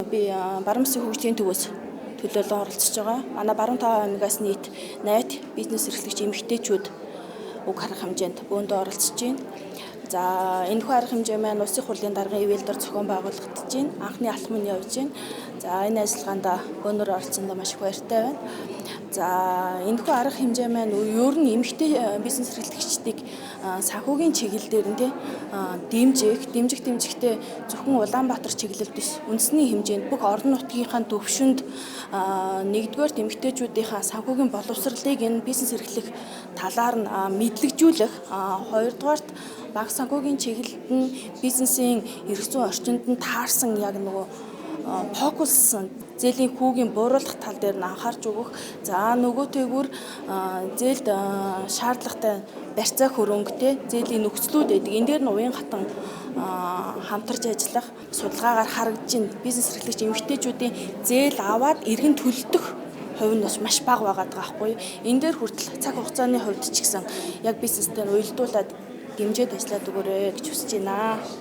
Би Баруун бүсийн хөгжлийн төвөөс төлөөлөн оролцож байгаа. Манай Баруун 5 аймагаас нийт 80 бизнес эрхлэгч эмэгтэйчүүд уг арга хэмжээнд бөөндөө оролцож байна. За, энэхүү арга хэмжээ маань Улсын хурлын даргын ивээл дээр зохион байгуулагдаж байна. Анхны алхам нь явж байна. За, энэ ажиллагаанд бөөнөр оролцсондоо маш их баяртай байна. За, энэхүү арга хэмжээ маань ер нь эмэгтэй бизнес эрхлэгчдийг санхүүгийн чиглэл дээр нь, тий, дэмжих, дэмжихдээ зөвхөн Улаанбаатар чиглэлд биш, үндэсний хэмжээнд бүх орон нутгийнхаа төвшөнд нэгдүгээр эмэгтэйчүүдийнхаа санхүүгийн боловсролыг энэ бизнес эрхлэх талаар нь мэдлэгжүүлэх, хоёрдугаарт банк санхүүгийн чиглэлд нь бизнесийн эрх зүйн орчинд нь таарсан яг нөгөө фокуссан зээлийн хүүгийн бууруулах тал дээр нь анхаарч өгөх. За, нөгөө тэгвэр зээлд шаардлагатай барьцаа хөрөнгөтэй зээлийн нөхцлүүд байдаг. Энэ дээр нь уян хатан хамтарч ажиллах. Судалгаагаар харагдаж байна. Бизнес эрхлэгч эмэгтэйчүүдийн зээл аваад эргэн төлдөх хувь нь бас маш бага байгаа байхгүй юу? Энэ дээр хүртэл цаг хугацааны хувьд ч гэсэн яг бизнестэй уялдуулаад дэмжиж ажиллаад өгөөрэй гэж хүсэж байна.